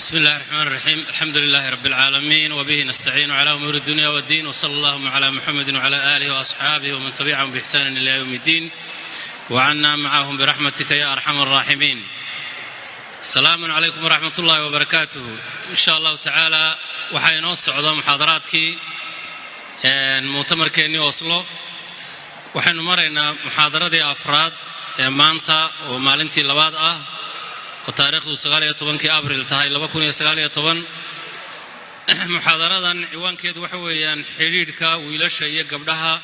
بسم الله الرحمن الرحيم، الحمد لله رب العالمين، وبه نستعين على أمور الدنيا والدين، وصلى اللهم على محمد وعلى آله وأصحابه ومن تبعهم بإحسان إلى يوم الدين، وعنا معهم برحمتك يا أرحم الراحمين. السلام عليكم ورحمة الله وبركاته. إن شاء الله تعالى waxaa inoo socda muxaadaraadkii mu'tamarkeennii Oslo. Waxaynu maraynaa muxaadaradii afraad ee maanta oo maalintii labaad ah oo taariikhdu 19-kii Abril tahay 2019. Muxaadaradan ciwaankeedu waxa weeyaan xidhiidhka wiilasha iyo gabdhaha,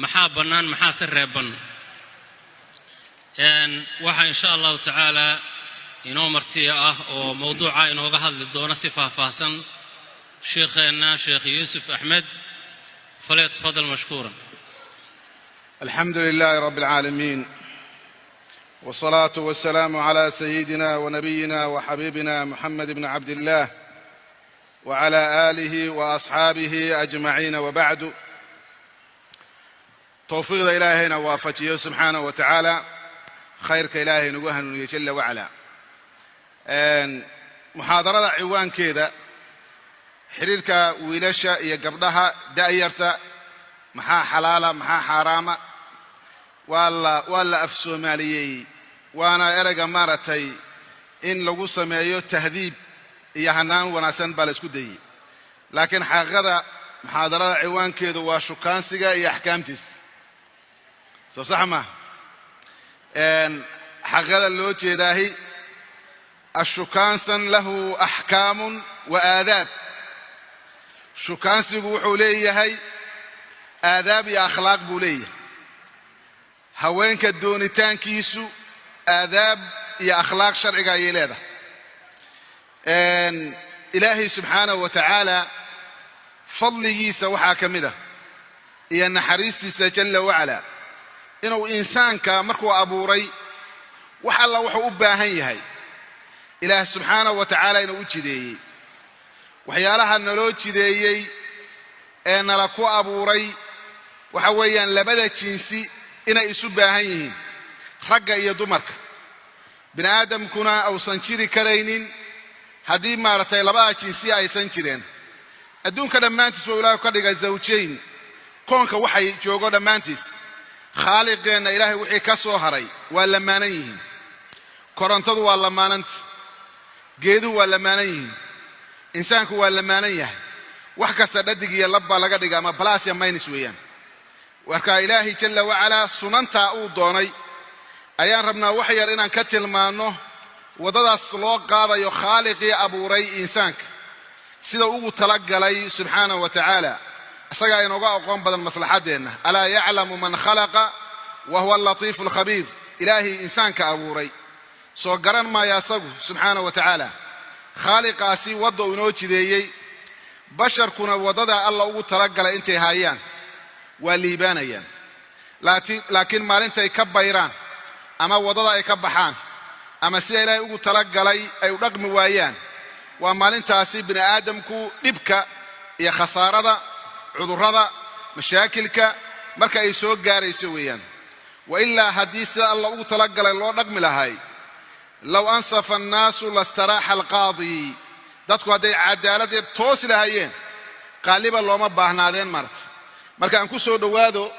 maxaa bannaan, maxaa se reeban? Waxaa insha Allahu tacaala inoo martiya ah oo mowduuca inooga hadli doona si faahfaahsan sheekheenna Sheekh Yuusuf Axmed. فليتفضل مشكورا. الحمد لله رب العالمين، والصلاة والسلام على سيدنا ونبينا وحبيبنا محمد بن عبد الله وعلى آله وأصحابه أجمعين، وبعد. Towfiiqda Ilaahayna waafajiyo subxaanahu wa tacaala, khayrka Ilaahay nagu hanuuniye jala wacalaa. Muxaadarada ciwaankeeda xiriirka wiilasha iyo gabdhaha da'yarta, maxaa xalaala, maxaa xaaraama? Waa la af Soomaaliyey, waana ereyga maaragtay in lagu sameeyo tahdiib iyo hanaan wanaagsan baa la isku dayey, laakiin xaqiiqada muxaadarada ciwaankeedu waa shukaansiga iyo axkaamtiis. Soo sax ma xaqiiqada loo jeedaahi ashukaansan lahu axkaamun wa aadaab. Shukaansigu wuxuu leeyahay aadaab iyo akhlaaq buu leeyahay. Haweenka doonitaankiisu aadaab iyo akhlaaq sharciga ayay leedahay. Ilaahay subxaanahu wa tacaala fadligiisa waxaa ka mid ah iyo naxariistiisa jalla wacala inuu insaanka markuu abuuray wax alla wuxuu u baahan yahay Ilaah subxaanahu wa tacaala inuu u jideeyey. Waxyaalaha naloo jideeyey ee nala ku abuuray waxa weeyaan labada jinsi inay isu baahan yihiin, ragga iyo dumarka. Bini aadamkuna uusan jiri karaynin haddii maaragtay labada jinsi aysan jireen. Adduunka dhammaantiis buu Ilaahu ka dhigay zawjayn. Koonka waxay joogo dhammaantiis, khaaliqeenna Ilaahay wixii ka soo haray, waa lammaanan yihiin. Korontadu waa lammaananta, geeduhu waa lammaanan yihiin, insaanku waa lammaanan yahay. Wax kasta dhadig iyo lab baa laga dhiga, ama plus iyo minus weeyaan. Marka Ilaahay jalla wacalaa sunantaa uu doonay ayaan rabnaa wax yar inaan ka tilmaanno, waddadaas loo qaadayo khaaliqii abuuray insaanka sida ugu talagalay subxaanahu wa tacaala. Isagaa inooga aqoon badan maslaxaddeenna. ألا يعلم من خلق وهو اللطيف الخبير. Ilaahay insaanka abuuray soo garan maaya asagu subxaanahu wa tacaala? Khaaliqaasi wadda uu inoo jideeyey, basharkuna waddada Alla ugu talagalay intay haayaan waa liibaanayaan, laakiin maalintay ka bayraan ama waddada ay ka baxaan ama sida Ilaahay ugu talagalay ay u dhaqmi waayaan, waa maalintaasi bini aadamku dhibka iyo khasaarada, cudurrada, mashaakilka marka ay soo gaarayso weeyaan. Wa ilaa haddii sida Alla ugu talagalay loo dhaqmi lahay, لو أنصف الناس لاستراح القاضي. Dadku hadday cadaaladdeed toosi lahaayeen, qaaliba looma baahnaadeen maarta. Marka aan ku soo dhowaado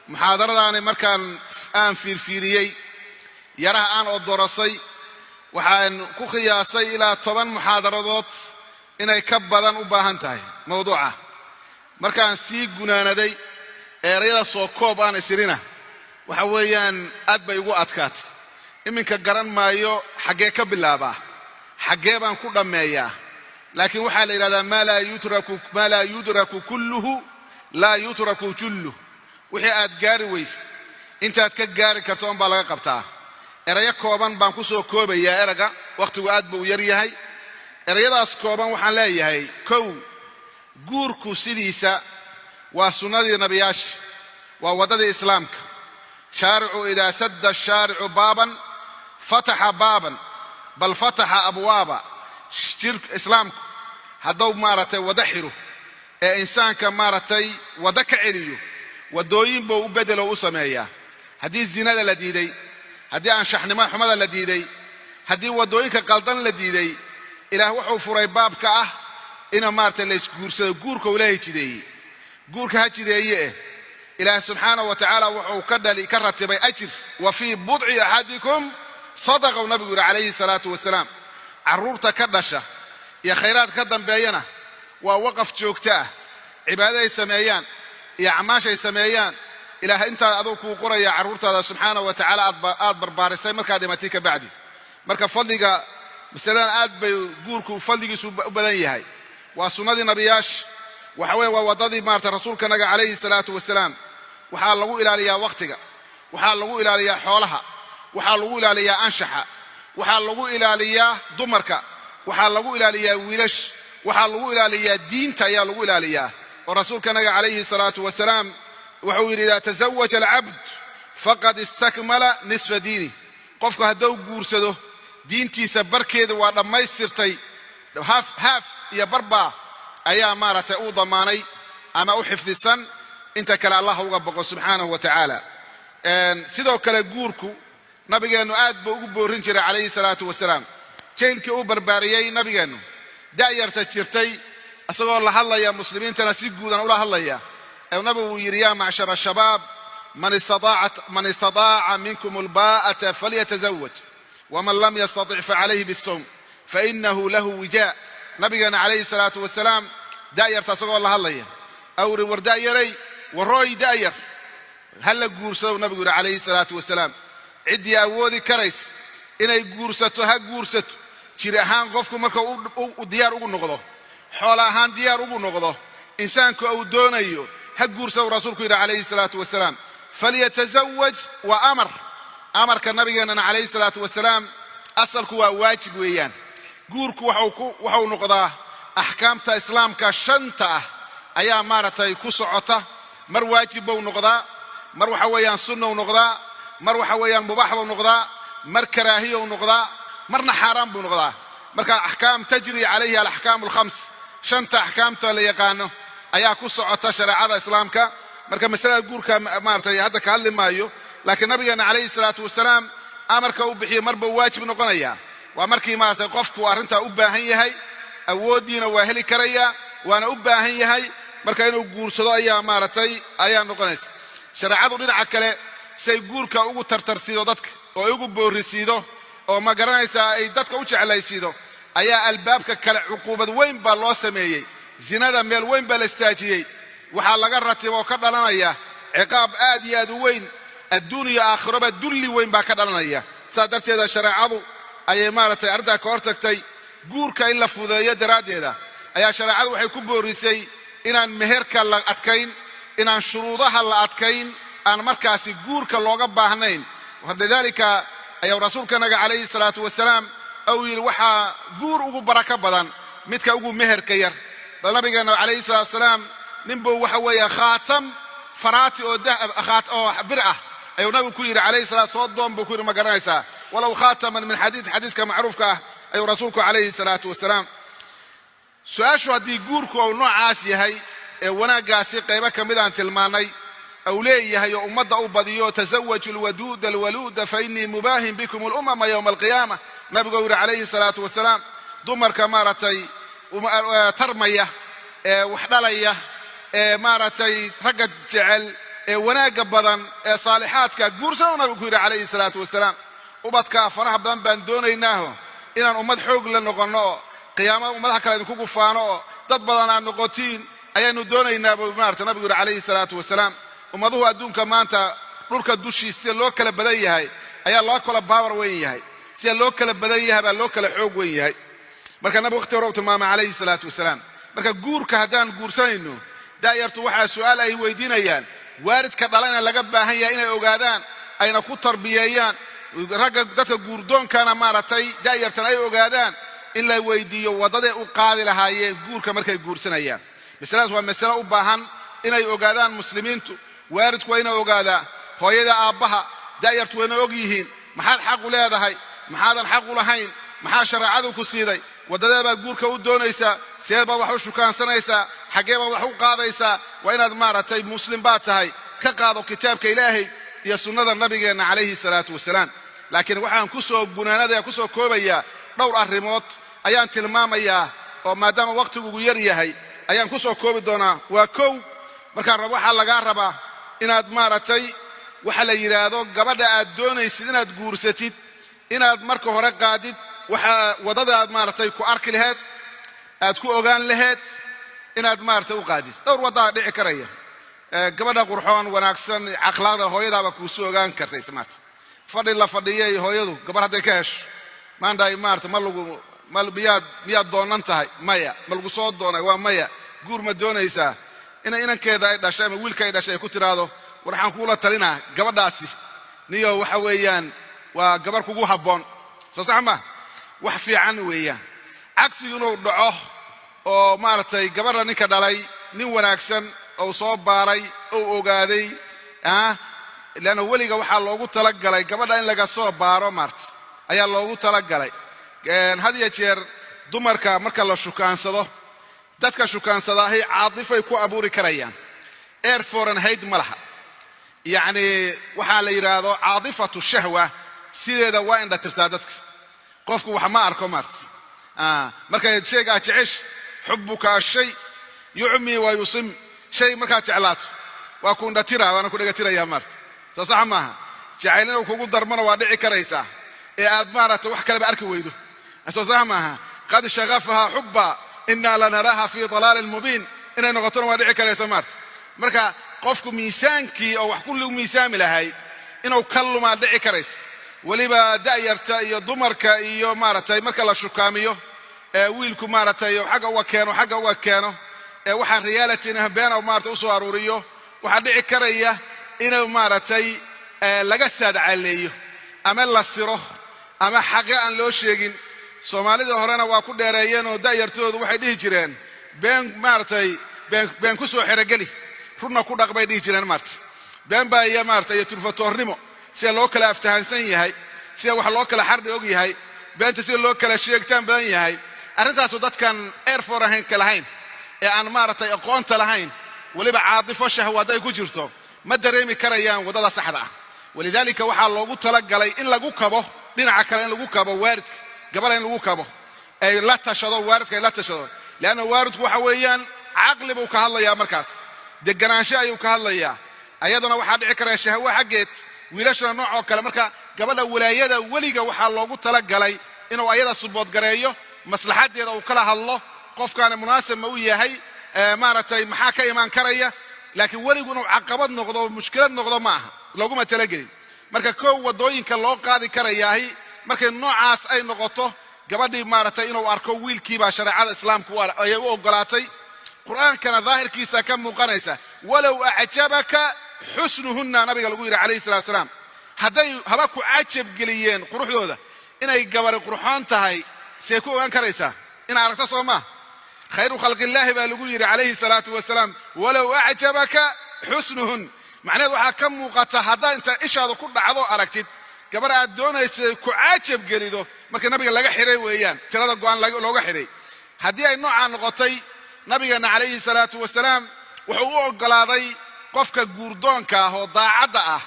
muxaadaradaani, markaan aan fiirfiiriyey yaraha aan odorasay, waxaan ku qiyaasay ilaa 10 muxaadaradood inay ka badan u baahan tahay mawduuca. Markaan sii gunaanaday eerayada soo koob aan isirina, waxa weeyaan aad bay igu adkaatay. Iminka garan maayo xaggee ka bilaabaa, xaggee baan ku dhammeeyaa, laakiin waxaa la yidhahdaa ما لا يدرك كله لا يترك جله. Wixii aad gaari weys, intaad ka gaari karto un baa laga qabtaa. Erayo kooban baan ku soo koobayaa erayga, wakhtigu aad buu u yar yahay. Erayadaas kooban waxaan leeyahay: kow, guurku sidiisa waa sunnadii nabiyaasha, waa waddadii Islaamka. Shaaricu إذا سد الشارع بابا فتح بابا، بل فتح أبوابا. Islaamku hadduu maaragtay wada xiro ee insaanka maaragtay waddo ka celiyo, waddooyin buu u bedelo u sameeyaa. Haddii zinada la diiday, haddii anshaxnimo xumada la diiday, haddii waddooyinka qaldan la diiday, Ilaah wuxuu furay baabka ah ina maaragtay laysguursado. Guurka uu Ilaahay jideeyey, guurka ha jideeye eh, Ilaah subxaanahu wa tacaala wuxuu ka dhali ka ratibay ajir. "Wa fii budci axadikum sadaqa," uu nabigu yidhi calayhi salaatu wasalaam. Carruurta ka dhasha iyo khayraadka ka dambeeyana waa waqaf joogto ah. Cibaadaday sameeyaan iyo acmaashay sameeyaan, Ilaah intaad aduu kuu qoraya carruurtaada subxaanahu wa tacaala aad barbaarisay markaad dhimatay ka bacdi. Marka fadliga masaladan aad bay guurku fadligiisu u badan yahay. Waa sunnadii nabiyaasha, waxa weeye waa waddadii maarata rasuulkanaga calayhi salaatu wasalaam. Waxaa lagu ilaaliyaa wakhtiga, waxaa lagu ilaaliyaa xoolaha, waxaa lagu ilaaliyaa anshaxa, waxaa lagu ilaaliyaa dumarka, waxaa lagu ilaaliyaa wiilash, waxaa lagu ilaaliyaa diinta ayaa lagu ilaaliyaa. Oo rasuulkanaga calayhi salaatu wasalaam wuxuu yidhi: "Idaa tazawaja alcabd faqad istakmala nisfa diini." Qofku hadduu guursado, diintiisa barkeeda waa dhammaystirtay. Half, half iyo barbaa ayaa maaragtay u damaanay ama u xifdisan. Inta kale Allah uga boqo subxaanahu wa tacaala. Sidoo kale guurku nabigeennu aad buu ugu boorin jiray calayhi salaatu wasalaam. Jaylkii uu barbaariyey nabigeennu, da'yarta jirtay, isagoo la hadlaya muslimiintana si guudan ula hadlaya, ee nabigu uu yidhi: "Yaa macshara ashabaab, man istataaca minkum albaa'ata falyatazawaj, waman lam yastatic facalayhi bisawm fainahu lahu wijaa." Nabigeena calayhi salaatu wasalaam da'yarta isagoo la hadlaya awri: "War da'yaray, warooy da'yar, ha la guursado," nabigu yidhi calayhi salaatu wasalaam. Ciddii awoodi karaysa inay guursato ha guursato. Jir ahaan qofku marka uu diyaar ugu noqdo, xoola ahaan diyaar ugu noqdo, insaanku uu doonayo, ha guursado, rasuulku yidhi calayhi salaatu wasalaam. Falyatazawaj waa amar. Amarka nabigeennana calayhi salaatu wasalaam asalku waa waajib weeyaan. Guurku waxau noqdaa axkaamta islaamka shanta ah ayaa maaragtay ku socota. Mar waajib buu noqdaa, mar waxa weeyaan sunnou noqdaa, mar waxa weeyaan mubaax buu noqdaa, mar karaahiyow noqdaa, marna xaaraan buu noqdaa. Marka axkaam tajri calayhi alaxkaam alkhams, shanta axkaamta la yaqaano ayaa ku socota shareecada islaamka. Marka masalada guurka maaragtay hadda ka hadli maayo, laakiin nabigeena calayhi salaatu wasalaam amarka uu bixiyey marba waajib noqonaya waa markii maaragtay qofku arrintaa u baahan yahay, awooddiina waa heli karaya, waana u baahan yahay. Marka inuu guursado ayaa maaragtay ayaa noqonaysa. Shareecadu dhinaca kale say guurka ugu tartarsiido dadka oo ay ugu boorrisiido oo ma garanaysaa ay dadka u jeclaysiido, ayaa albaabka kale cuquubad weyn baa loo sameeyey. Zinada meel weyn baa la istaajiyey. Waxaa laga ratib oo ka dhalanaya ciqaab aad iyo aad u weyn, adduun iyo aakhiraba dulli weyn baa ka dhalanaya. Saas darteeda shareecadu ayay maaragtay arrintaa ka hortagtay. Guurka in la fudeeyo daraaddeeda ayaa shareecadu waxay ku boorisay inaan meherka la adkayn, inaan shuruudaha la adkayn, aan markaasi guurka looga baahnayn. Lidaalika ayaa rasuulkanaga calayhi salaatu wasalaam uu yidhi: "Waxaa guur ugu barako badan midka ugu meherka yar." Bal nabigeena calayhi salaatu wasalaam ninbuu waxa weeye khaatam faraati oo dahab oo bir ah ayuu nabigu ku yidhi calayhi salaatu, soo doon buu ku yidhi, ma garanaysaa, "walow khaataman min xadiid." Xadiiska macruufka ah ayuu rasuulku calayhi salaatu wasalaam. Su-aashu haddii guurku uu noocaas yahay ee wanaaggaasi qaybo ka mid aan tilmaannay uu leeyahay oo ummadda u badiyo, "Tasawaju alwaduuda alwaluuda fa innii mubaahin bikum alumama yowma alqiyaama," nabigu yidhi calayhi salaatu wasalaam, dumarka maaragtay tarmaya ee wax dhalaya ee maaragtay ragga jecel ee wanaagga badan ee saalixaadka guursada, nabigu ku yidhi calayhi salaatu wasalaam. Ubadkaa faraha badan baan doonaynaaho inaan ummad xoog la noqonno oo qiyaamada ummadaha kale idinku gufaano oo dad badan aad noqotiin ayaanu doonaynaa, buu maarata nabigu yidhi calayhi salaatu wasalaam. Ummaduhu adduunka maanta dhulka dushiisa sida loo kala badan yahay ayaa loo kala power weyn yahay. Sida loo kala badan yahay baa loo kala xoog weyn yahay. Marka nabigu waqti hore u tilmaamay calayhi salaatu wasalaam. Marka guurka haddaan guursanayno, daa'yartu waxaa su'aal ay weydiinayaan waalidka dhalana laga baahan yahay inay ogaadaan ayna ku tarbiyeeyaan ragga dadka guurdoonkana, maaragtay daa'yartan ay ogaadaan in la weydiiyo waddaday u qaadi lahaayeen guurka markay guursanayaan. Masaladaas waa masalo u baahan inay ogaadaan muslimiintu. Waalidku waa inay ogaadaa, hooyada, aabbaha, da'yartu wayna og yihiin maxaad xaq u leedahay, maxaadan xaq u lahayn, maxaa shareecadu ku siiday, waddadee baad guurka u doonaysaa, see baad wax u shukaansanaysaa, xaggee baad wax u qaadaysaa. Waa inaad maaragtay muslim baad tahay, ka qaado kitaabka Ilaahay iyo sunnada nabigeenna calayhi salaatu wasalaam. Laakiin waxaan ku soo gunaanadaya, ku soo koobayaa dhowr arrimood. Ayaan tilmaamayaa oo maadaama waqtigugu yar yahay ayaan ku soo koobi doonaa. Waa kow, markaa waxaa lagaa rabaa inaad maaragtay waxa la yidhaahdo gabadha aad doonaysid inaad guursatid, inaad marka hore qaadid waxa waddada aad maaragtay ku arki laheed, aad ku ogaan laheed, inaad maaragtay u qaadid. Dhowr waddaa dhici karaya. Gabadha qurxoon, wanaagsan, akhlaaqda, hooyadaaba kuusu ogaan kartay. Maarta fadhi la fadhiyay hooyadu gabar hadday ka hesho maandhaay, maarata ma lagu ma miyaad doonan tahay? Maya. Ma lagu soo doonay? Waa maya. Guur ma doonaysaa? Inay inankeeda ay dhashay ama wiilka ay dhashay ay ku tiraahdo, "War, waxaan kuula talinaa gabadhaasi, niyo waxa weeyaan waa gabar kugu habboon." Soo sax ma wax fiican weeyaan? Cagsigu inuu dhaco oo maaragtay gabadha ninka dhalay nin wanaagsan ou soo baaray ou ogaaday, leanna weliga waxaa loogu talagalay gabadha in laga soo baaro, maarta ayaa loogu talagalay. Had iyo jeer dumarka marka la shukaansado, dadka shukaansadaahay caatifay ku abuuri karayaan. Air foreign hayd ma laha. Yacni waxaa la yidhaahdo caatifatu shahwa sideeda waa indha tirtaa dadka. Qofku wax ma arko, maarta. Marka shaygaa jecesh, xubuka ashay yucmi wa yusim. Shay markaad jeclaato waa ku indhatira, waana ku dhegatirayaa, maarta. Soo sax maaha? Jacayl inuu kugu darmona waa dhici karaysaa ee aad maaragtay wax kaleba arki weydo. Soo sax maaha? Qad shagafaha xubba inaa lanaraha fi dalaalin mubiin inay noqotona waa dhici karaysa, maarta. Marka qofku miisaankii oo wax ku miisaami lahay inuu ka lumaa dhici karaysa. Weliba da'yarta iyo dumarka iyo maaragtay marka la shukaamiyo ee wiilku maaragtay xagga uga keeno, xagga uga keeno, ee waxaan realityna beena maarata usoo aruuriyo, waxaa dhici karaya inuu maaragtay laga saadcaleeyo ama la siro ama xaqe aan loo sheegin. Soomaalida horena waa ku dheereeyeen oo da'yartoodu waxay dhihi jireen, "Been maaragtay, been ku soo xerogeli, runna ku dhaq," bay dhihi jireen. Maarata been baa iyo maarata iyo turfatoornimo, sida loo kala aftahansan yahay, sida wax loo kala xardhi og yahay, beenta sida loo kala sheegitaan badan yahay. Arrintaasu dadkan airforahaynka lahayn ee aan maaragtay aqoonta lahayn, weliba caatifo shahwa hadday ku jirto, ma dareemi karayaan waddada saxda ah. Walidaalika waxaa loogu talagalay in lagu kabo dhinaca kale, in lagu kabo waalidka gabadha, in lagu kabo ay la tashado waalidka, ay la tashado. Leanna waalidku waxa weeyaan caqli buu ka hadlayaa, markaas deganaansho ayuu ka hadlayaa. Ayaduna waxaa dhici karaya shahwo xaggeed, wiilashana noocoo kale. Marka gabadha walaayada weliga waxaa loogu talagalay inuu ayada suboodgareeyo, maslaxaddeeda uu kala hadlo, qofkaani munaasib ma u yahay, maaragtay maxaa ka imaan karaya. Laakiin weligu inuu caqabad noqdo oo mushkilad noqdo ma aha, looguma talagelin. Marka kow, waddooyinka loo qaadi karayaahi markay noocaas ay noqoto, gabadhii maaragtay inuu arko wiilkiibaa shareecada islaamku ayay u oggolaatay. Qur'aankana daahirkiisa ka muuqanaysa, "Walow acjabaka xusnuhunna," nabiga lagu yidhi calayhi salatu salaam, hadday haba ku cajab geliyeen quruxdooda. Inay gabari qurxoon tahay see ku ogaan karaysaa? In aragto soo maa? Khayru khalqillaahi baa lagu yidhi calayhi salaatu wasalaam, "Walow acjabaka xusnuhun." Macnaheed waxaa ka muuqata haddaa inta ishaada ku dhacdo aragtid gabar aad doonaysay, ku cajab gelido, marka nabiga laga xiray weeyaan tirada go'an looga xidhay. Haddii ay noocaa noqotay, nabigeenna calayhi salaatu wasalaam wuxuu u oggolaaday qofka guurdoonka ah oo daacadda ah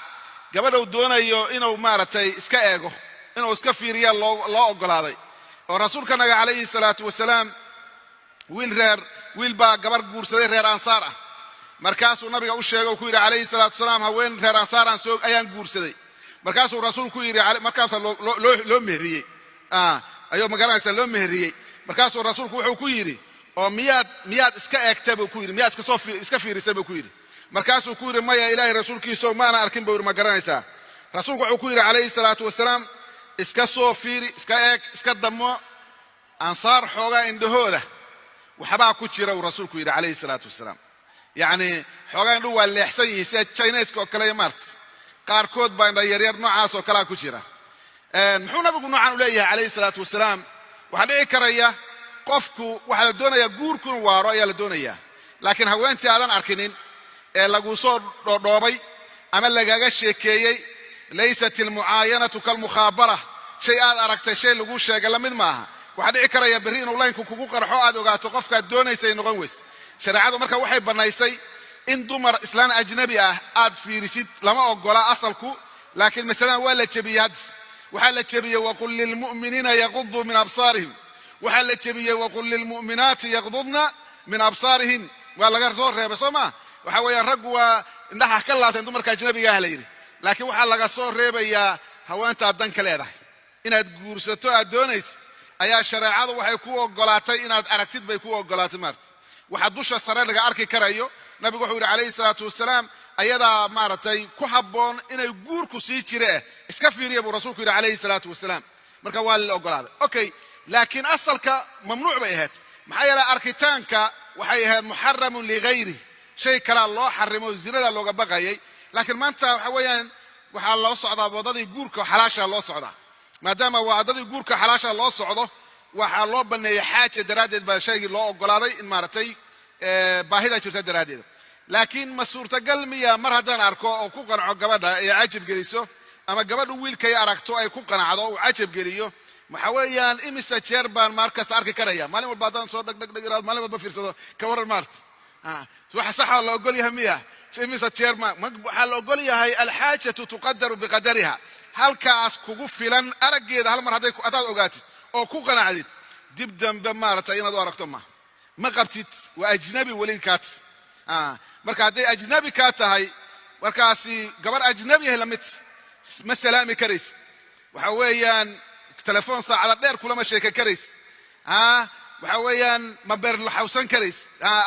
gabadhuu doonayo inuu maaragtay iska eego, inuu iska fiiriya loo oggolaaday. Oo rasuulkanaga calayhi salaatu wasalaam wiil reer wiil baa gabar guursaday reer Ansaar ah. Markaasuu nabiga u sheegay oo ku yidhi calayhi salaatu wasalaam, "Haween reer Ansaar aan soo ayaan guursaday." Markaasuu rasuulku yidhi, markaasaa loo meheriyey, ayuu magaranaysaa loo meheriyey. Markaasuu rasuulku wuxuu ku yidhi, "Oo miyaad iska eegtay?" buu ku yidhi. "Miyaad iska soo iska fiirisay?" buu ku yidhi. Markaasuu ku yidhi, "Maya, Ilaahay rasuulkiiso, maana arkin," buu yidhi. Ma garanaysaa? Rasuulku wuxuu ku yidhi calayhi salaatu wasalaam, "Iska soo fiiri, iska eeg, iska damo. Ansaar xoogaa indhahooda waxbaa ku jira," uu rasuulku yidhi calayhi salaatu wasalaam. Yacni xoogaa indhuhu waa leexsan yihiin, sida Chineska oo kale, maarta qaarkood baa indha yaryar noocaas oo kalea ku jira. Muxuu nabigu noocan u leeyahay calayhi salaatu wasalaam? Waxaa dhici karaya qofku waxaa la doonayaa guurku inuu waaro ayaa la doonayaa, laakiin haweentii aadan arkinin ee laguu soo dhoodhoobay ama lagaga sheekeeyey, laysat almucaayanatu kalmukhaabara. Shay aad aragtay shay laguu sheegay la mid maaha. Waxaa dhici karaya berri inuu laynku kugu qarxo, aad ogaato qofkaad doonaysay noqon weyse. Shareecadu marka waxay bannaysay in dumar islaan ajnabi ah aad fiirisid. Lama ogola asalku, laakiin masaladan waa la jebiyey. Hadda waxaa la jebiyey, "Waqul lilmu'miniina yaquduu min absaarihim." Waxaa la jebiyey waqul lilmu'minaati yaqdudna min absaarihin, waa laga soo reebay, soo maa? Waxa weeyaan raggu waa indhaha ka laabteen dumarka ajnabiga ah la yidhi, laakiin waxaa laga soo reebayaa haweentaad dan ka leedahay inaad guursato aad doonaysid ayaa shareecadu waxay ku ogolaatay inaad aragtid bay ku ogolaatay, maarata. Waxa dusha sare laga arki karayo, nabigu wuxuu yidhi calayhi salaatu wasalaam, ayadaa maaragtay ku habboon inay guurku sii jire iska fiiriya buu rasuulku yidhi calayhi salaatu wasalaam. Marka waa la ogolaaday, okay, laakiin asalka mamnuuc bay ahayd. Maxaa yeelay arkitaanka waxay ahayd muxaramun ligayri, shay kalaa loo xarimo, zinada looga baqayay. Laakiin maanta waxa weeyaan waxaa loo socdaa waddadii guurka xalaasha loo socdaa. Maadaama waddadii guurka xalaasha loo socdo, waxaa loo baneeyey xaaja daraaddeed baa shaygii loo ogolaaday in maaragtay baahida jirta daraaddeed. Laakiin ma suurtagal miya mar haddaan arko oo ku qanco gabadha ee cajab geliso, ama gabadhu wiilkay aragto ay ku qanacdo uu cajab geliyo? Waxa weeyaan imise jeer baan markasta arki karaya? Maalin walba haddaan soo dhagdhag dhag, maalin walba fiirsado, ka warran maarta? Waxa saxa la ogol yahay miya? Imise jeer ma waxaa la ogol yahay? Alxaajatu tuqadaru biqadariha. Halkaas kugu filan araggeeda hal mar haddaad ogaatid oo ku qanacdid, dib dambe maaragtay inaad u aragto ma qabtid. Waa ajnabi weli kaat. Marka hadday ajnabi kaa tahay, markaasi gabar ajnabi yahay lamid ma salaami karaysid. Waxa weeyaan telefoon saacada dheer kulama sheekan karays. Waxa weeyaan ma beerlaxawsan karays,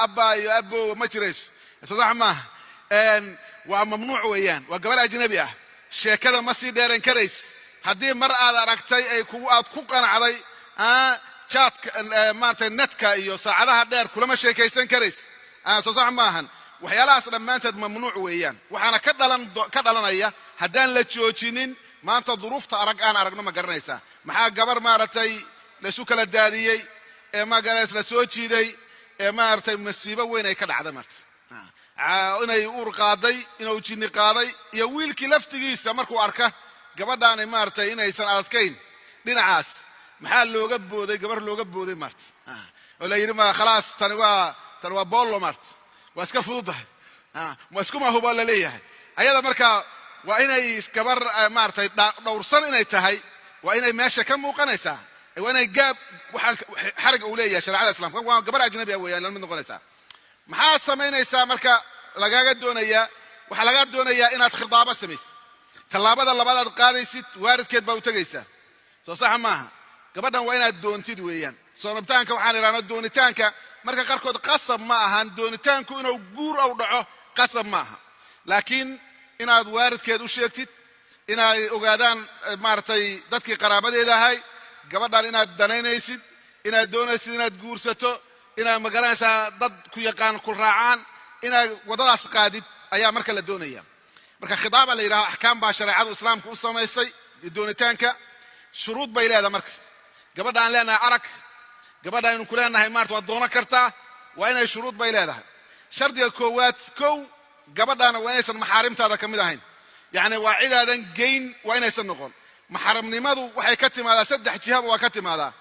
abba iyo abo ma jirayso, sodax maaha? Waa mamnuuc weeyaan, waa gabar ajnabi ah. Sheekada ma sii dheeran karays. Haddii mar aad aragtay ay kugu aad ku qanacday, jaadka maaragtay, netka iyo saacadaha dheer kulama sheekaysan karays, soo sax maahan? Waxyaalahaas dhammaanteed mamnuuc weeyaan. Waxaana ka dhalanaya haddaan la joojinin maanta duruufta arag aan aragno, ma garanaysaa, maxaa gabar maaragtay laysu kala daadiyey ee magaranaysa la soo jiiday ee maaragtay masiibo weyn ay ka dhacday, marta inay uur qaaday, inuu jinni qaaday, iyo wiilkii laftigiisa markuu arka gabadhaani maaragtay inaysan adadkayn dhinacaas, maxaa looga booday, gabar looga booday maarta, oo la yidhi ma khalaas, tani waa bollo maarta, waa iska fududahay, ma iskuma huba la leeyahay ayada. Marka waa inay gabar maaragtay dhowrsan inay tahay, waa inay meesha ka muuqanaysaa, waa inay gaab waxaan xariga uu leeyahay shareecada islamka. Waa gabar ajnabi ah weeyaan, la mid noqonaysaa. Maxaad samaynaysaa marka lagaaga doonayaa? Waxaa lagaa doonayaa inaad khidaabo samaysid. Tallaabada labaad aad qaadaysid, waalidkeed baa u tegaysaa, soo saxa maaha? Gabadhan waa inaad doontid weeyaan. Soonabtaanka waxaan idhahno doonitaanka marka qaarkood qasab ma ahan. Doonitaanku inuu guur ou dhaco qasab ma aha, laakiin inaad waalidkeed u sheegtid, inay ogaadaan maaragtay dadkii qaraabadeeda ahay gabadhan inaad danaynaysid, inaad doonaysid inaad guursato, inaad magaranaysaa dad ku yaqaan ku raacaan, inaad waddadaas qaadid ayaa marka la doonaya. Marka khidaaba la yidhaha, axkaam baa shareecadu islaamka u samaysay doonitaanka, shuruud bay leedahay. Marka gabadha aan leenahay arag, gabadha aynu ku leenahay maarata waad doonan kartaa, waa inay shuruud bay leedahay. Shardiga koowaad, kow, gabadhaana waa inaysan maxaarimtaada ka mid ahayn, yacni waa cidaadan geyn waa inaysan noqon. Maxaramnimadu waxay ka timaadaa saddex jihaba waa ka timaadaa.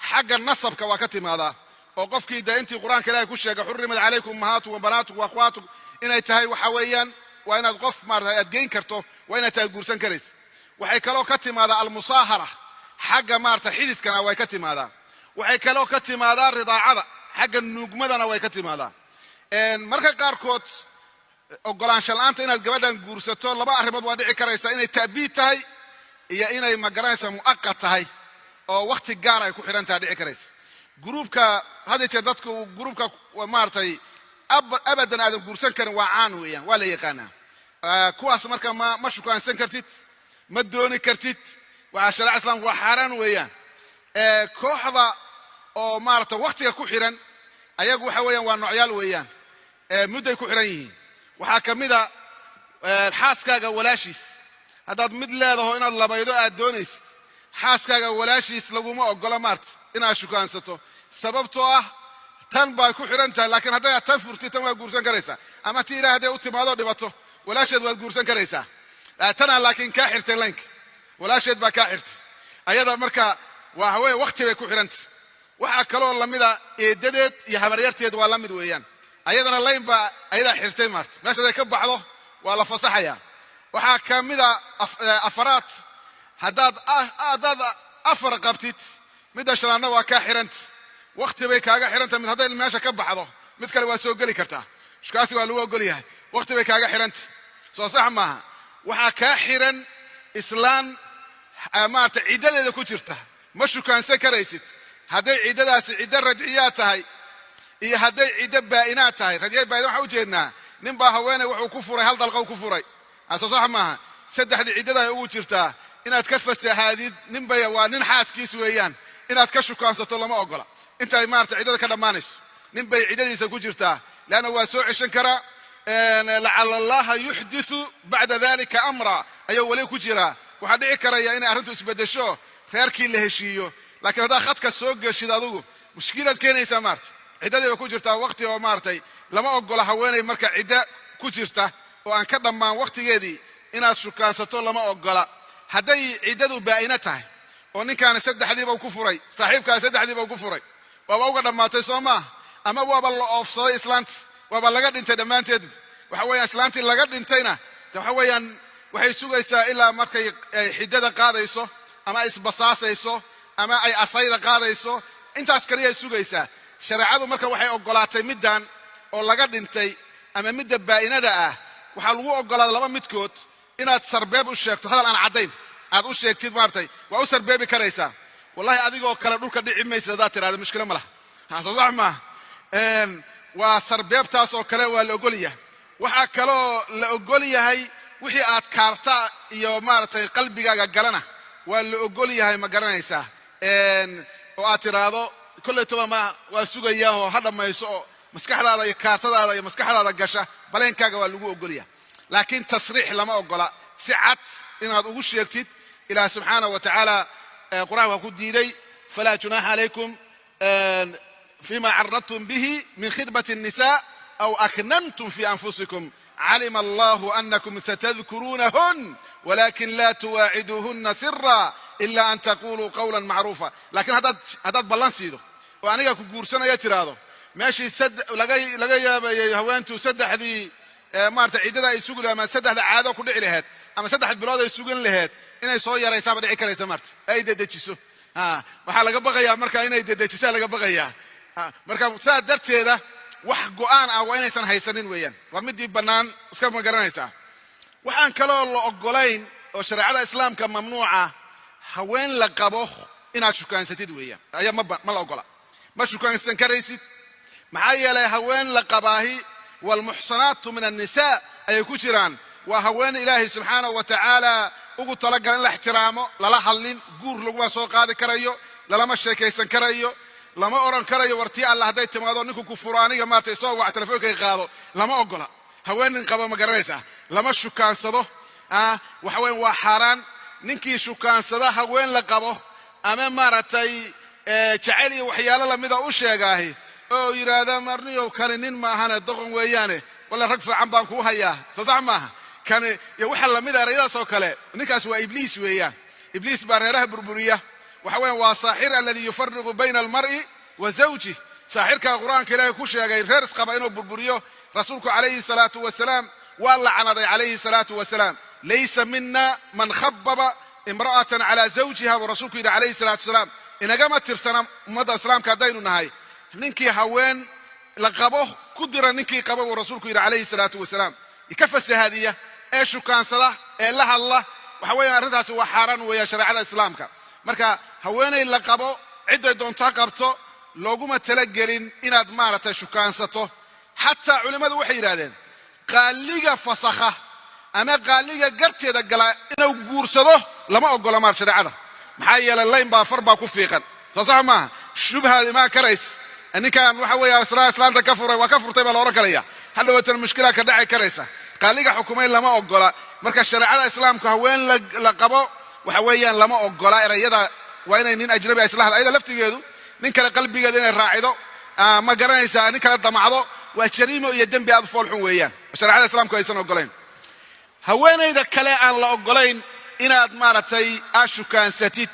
Xagga nasabka waa ka timaadaa, oo qofkii dee intii Qur-aanka Ilahay ku sheegay, xurrimat calaykum ummahaatukum wa banaatukum wa akhwaatukum, inay tahay waxa weeyaan waa inaad qof maarata aad geyn karto, waa inaad tahay guursan karaysa. Waxay kaloo ka timaadaa almusaahara, xagga maarata xididkana way ka timaadaa. Waxay kaloo ka timaadaa ridaacada, xagga nuugmadana way ka timaadaa. Marka qaarkood ogolaansha la'aanta inaad gabadhan guursato laba arrimood waa dhici karaysa: inay ta'biid tahay iyo inay magaranaysa mu'aqad tahay, oo wakhti gaar ay ku xidhan tahay dhici karaysa. Gruubka had iyo jeer dadku gruubka maaragtay abadan aadan guursan karin waa caan weeyaan, waa la yaqaanaa kuwaas. Marka ma shukaansan kartid, ma dooni kartid, waxaa shareeca islamka waa xaaraan weeyaan. Kooxda oo maarata wakhtiga ku xidhan ayagu waxa weeyaan waa noocyaal weeyaan, mudday ku xidhan yihiin. Waxaa ka mid a xaaskaaga walaashiis. Haddaad mid leedaho inaad labaydo aad doonaysid, xaaskaaga walaashiis laguma ogola maarta inaad shukaansato, sababtoo ah tan bay ku xidhan tahay. Laakiin hadday aad tan furtid, tan waa guursan karaysaa, ama ti ilaah hadday u timaado dhibato, walaasheed waad guursan karaysaa. Tanaa laakiin kaa xirtay laynka, walaasheed baa kaa xirtay ayada. Marka waxa weeye wakhti bay ku xidhantay. Waxaa kaloo lamida eedadeed iyo habaryarteed, waa la mid weeyaan, ayadana layn baa ayadaa xirtay maarta, meesha haday ka baxdo waa la fasaxaya. Waxaa ka mida afaraad, haddaad afar qabtid Midda shanaadna waa kaa xiranta, wakhti bay kaaga xiranta. Mid hadday meesha ka baxdo, mid kale waa soo geli kartaa. Shukaansi waa lagu ogol yahay, wakhti bay kaaga xiranta. Soo sax maaha? Waxaa kaa xiran islaan maarata ciddadeeda ku jirta, ma shukaansan karaysid. Hadday ciddadaasi ciddo rajciyaa tahay iyo hadday ciddo baa'inaad tahay. Rajciya, baa'ina waxaan ujeednaa, nin baa haweeney wuxuu ku furay hal dalqa ku furay. Soo sax maaha? Saddexdii ciddada ay ugu jirtaa inaad ka fasahaadid nin bay, waa nin xaaskiis weeyaan, inaad ka shukaansato lama ogola intay maarata ciddada ka dhammaanayso. Nin bay ciddadiisa ku jirtaa, leanna waa soo ceshan karaa. لعل الله يحدث بعد ذلك أمرا ayuu weli ku jiraa. Waxaa dhici karaya inay arrintu isbeddesho, reerkii la heshiiyo. Laakiin haddaad khadka soo geshid adigu, mushkilaad keenaysaa. Maarata ciddadii bay ku jirtaa waqti oo maaratay lama ogola. Haweeney marka ciddo ku jirta oo aan ka dhammaan waqtigeedii inaad shukaansato lama ogola. Hadday ciddadu baa'ina tahay oo ninkaani saddexdiiba ku furay, saaxiibkaani saddexdiiba ku furay, waaba uga dhammaatay, soo maaha? Ama waaba la oofsaday islaanta, waaba laga dhintay dhammaanteed. Waxa weeyaan, islaantii laga dhintayna waxa weeyaan waxay sugaysaa ilaa markay ay xiddada qaadayso ama ay isbasaasayso ama ay asayda qaadayso. Intaas kaliyay sugaysaa. Shareecadu marka waxay oggolaatay middan oo laga dhintay ama midda baa'inada ah, waxaa lagu oggolaaday laba midkood: inaad sarbeeb u sheegto, hadal aan caddayn aad u sheegtid. Maartay waa u sarbeebi karaysaa. "Wallahi adigoo kale dhulka dhici maysid" haddaad tirahdo, mushkilo ma laha. Soo sax maaha? Waa sarbeebtaas oo kale waa la ogol yahay. Waxaa kaloo la ogol yahay wixii aad kaarta iyo maaragtay qalbigaaga galana waa la ogol yahay, ma garanaysaa? Oo aad tiraahdo, "Kollaytoba ma waa sugayaa oo ha dhammayso," oo maskaxdaada iyo kaartadaada iyo maskaxdaada gasha baleenkaaga waa lagu ogol yahay. Laakiin tasriix lama ogola, si cad inaad ugu sheegtid. Ilaah subxaanahu wa tacaala qur-aanka waa ku diiday: فلا جناح عليكم فيما عرضتم به من خطبة النساء أو أكننتم في أنفسكم علم الله أنكم ستذكرونهن ولكن لا تواعدوهن سرا إلا أن تقولوا قولا معروفا. Laakiin haddaad ballan siido oo "aniga ku guursanaya" tiraahdo, meeshii laga yaabayay haweentu saddexdii maarata ciddada ay sugi lahayd ama saddexda caado ku dhici lahayd ama 3 bilood ay sugan lahayd, inay soo yaraysaaba dhici karaysa, maarta ay dedejiso. Waxaa laga baqayaa marka inay dedejisaa laga baqayaa. Marka saa darteeda wax go'aan ah waa inaysan haysanin weeyaan. Waa midii bannaan iska, ma garanaysaa? Waxaan kaloo la oggolayn oo shareecada islaamka mamnuuca haween la qabo inaad shukaansatid weeyaan. Ayaa ma la oggola, ma shukaansan karaysid. Maxaa yeelay haween la qabaahi والمحصنات من النساء ayay ku jiraan. Waa haween Ilaahay subxaanahu wa tacaala ugu talagala in la ixtiraamo, lala hadlin, guur laguma soo qaadi karayo, lalama sheekaysan karayo, lama odhan karayo "Wartii alla hadday timaado, ninku ku furo, aniga maartay soo wac, telefonkay qaado." Lama ogola haween nin qabo, ma garanaysaa? Lama shukaansado. Waxa weyan waa xaaraan. Ninkii shukaansada haween la qabo ama maaragtay jacayl iyo waxyaalo lamida u sheegaahi oo yidhaahda, "Marniyow, kani nin maahane, doqon weeyaane, walla rag fiican baan kuu hayaa," soo sax maaha? Kani iyo waxa lamida erayadaas oo kale, ninkaas waa ibliis weeyaan. Ibliis baa reeraha burburiya. Waxa weyan waa saaxir الذي يفرق بين المرء وزوجه. Saaxirka qur-aanka Ilaahay ku sheegay reer isqaba inuu burburiyo, rasuulku calayhi salaatu wasalaam waa lacnaday calayhi salaatu wasalaam. "ليس منا من خبب امرأة على زوجها," buu rasuulku yidhi calayhi salaatu wasalaam. Inagama tirsana ummadda islaamka haddaynu nahay ninkii haween la qabo ku dira ninkii qaba, buu rasuulku yidhi calayhi salaatu wasalaam, ka fasahaadiya ee shukaansada ee la hadla. Waxa weeyaan arrintaasi waa xaaraan weeyaan shareecada islaamka. Marka haweenay la qabo, cidday doonto ha qabto, looguma talagelin inaad maaragtay shukaansato. Xataa culimmadu waxay yidhahdeen qaaliga fasakha ama qaaliga garteeda gala inuu guursado lama ogola maar shareecada. Maxaa yeelay layn baa far baa ku fiiqan. Soo sax maaha? Shubhaad imaan karays. Ninkan waxa weeya islaanta ka furay, waa ka furtay baa la odhan karaya. Hadhowatan mushkila ka dhaci karaysa. Qaaliga xukumay lama ogola. Marka shareecada islaamku haween la qabo waxa weeyaan lama ogola erayada. Waa inay nin ajnabi isla hadla, ayada laftigeedu nin kale qalbigeeda inay raacido, ma garanaysaa, nin kale damacdo, waa jariimo iyo dembi aad u foolxun weeyaan, shareecada islaamku aysan ogolayn. Haweenayda kale aan la ogolayn inaad maaragtay aad shukaansatid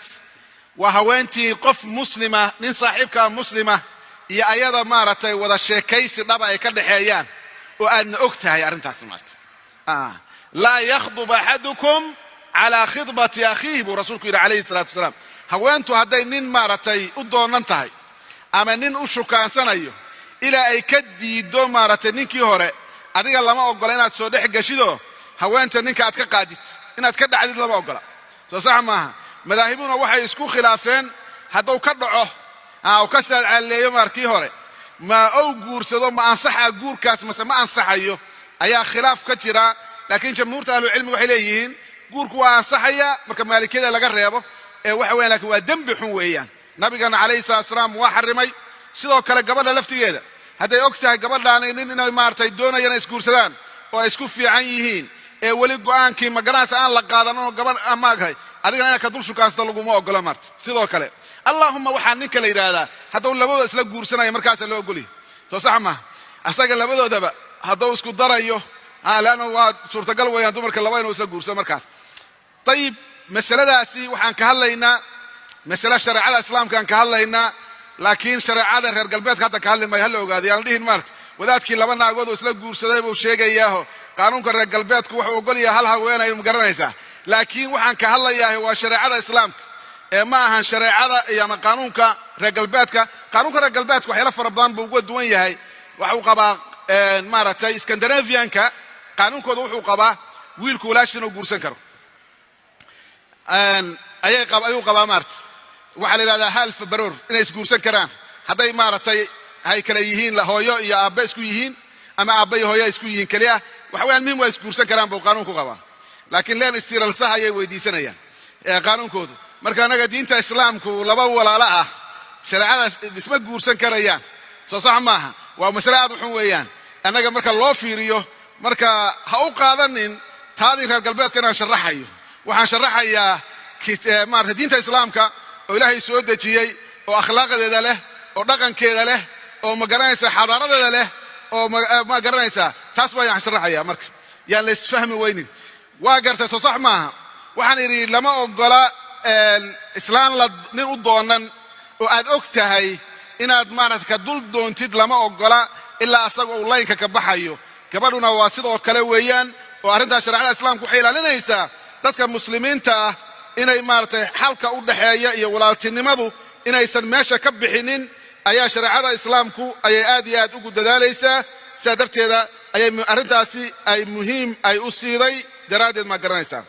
waa haweentii qof muslima, nin saaxiibkaa muslima iyo ayada maaragtay wada sheekaysi dhaba ay ka dhexeeyaan oo aadna og tahay arrintaas maarata. "لا يخطب أحدكم على خطبة أخيه," buu rasuulku yidhi calayhi salaatu wasalaam. Haweentu hadday nin maaragtay u doonan tahay ama nin u shukaansanayo, ilaa ay ka diiddo maaragtay ninkii hore, adiga lama oggola inaad soo dhex geshidoo haweenta ninka aad ka qaadid, inaad ka dhacdid lama oggola. Soo sax maaha? Madaahibuna waxay isku khilaafeen hadduu ka dhaco, uu ka saadcaalleeyo maarkii hore, ma ou guursado, ma ansaxaa guurkaas mase ma ansaxayo, ayaa khilaaf ka jira. Laakiin jamhuurta ahlucilmi waxay leeyihiin guurku waa ansaxaya marka maalikiyada laga reebo ee waxa weyan, lakin waa dembi xun weeyaan. Nabigana calayhi salatu salaam waa xarimay. Sidoo kale gabadha laftigeeda hadday og tahay gabadhaani nin inay maaragtay doonayaan inay isguursadaan oo ay isku fiican yihiin, ee weli go'aankii magaranaysa aan la qaadan oo gabadh maaghay, adigana inaad ka dul shukaansato laguma ogola maarta. Sidoo kale allahuma waxaa ninka la yidhaahdaa hadduu labadooda isla guursanaya, markaasaa loo ogolyahy. Soo sax maaha? Asaga labadoodaba hadduu isku darayo, leanna waa suurtagal weeyaan dumarka laba inuu isla guursado markaas. Ayib, masaladaasi waxaan ka hadlaynaa masale shareecada islaamkaan ka hadlaynaa, laakiin shareecada reer galbeedka hadda ka hadli maayo. Hala ogaado, yaan la dhihin maarta wadaadkii laba naagood oo isla guursaday buu sheegayaaho qaanuunka reer galbeedku wuxuu ogol yahay hal haweenay, ma garanaysaa? Laakiin waxaan ka hadlayaa waa shareecada islaamka ee ma ahan shareecada iyo ama qaanuunka reer galbeedka. Qaanuunka reer galbeedka waxyaalo fara badan buu uga duwan yahay. Waxuu qabaa maaragtay Scandinavianka qaanuunkooda wuxuu qabaa wiilku walaashiis inuu guursan karo ayuu qabaa maarata. Waxaa la yidhahdaa half bror inay isguursan karaan hadday maaragtay hay kale yihiin hooyo iyo aabbe isku yihiin ama aabbe iyo hooyo isku yihiin keliya. Waxa weeyaan muhim waa isguursan karaan buu qaanuunku qabaa, laakiin länsstyrelseha ayay weydiisanayaan qaanuunkoodu. Marka annaga diinta islaamku laba walaalo ah shareecada isma guursan karayaan. Soo sax maaha? Waa masale aad u xun weeyaan annaga marka loo fiiriyo. Marka ha u qaadanin taadii reer galbeedka inaan sharaxayo. Waxaan sharaxayaa maarata diinta islaamka oo Ilaahay soo dejiyey, oo akhlaaqdeeda leh, oo dhaqankeeda leh, oo ma garanaysaa xadaaradeeda leh, oo ma garanaysaa, taas baa yaan sharaxayaa. Marka yaan la isfahmi weynin. Waa gartay, soo sax maaha? Waxaan idhi lama ogola islaan la nin u doonan oo aad og tahay inaad maarata ka dul doontid, lama ogola ilaa asaga uu laynka ka baxayo. Gabadhuna waa sidoo kale weeyaan, oo arrintaas shareecada islaamku waxay ilaalinaysaa dadka muslimiinta ah inay maaragtay xalka u dhaxeeya iyo walaaltinimadu inaysan meesha ka bixinin ayaa shareecada islaamku ayay aad iyo aad ugu dadaalaysaa. Sidaa darteeda ayay arrintaasi ay muhiim ay u siiday daraaddeed, maa garanaysaa?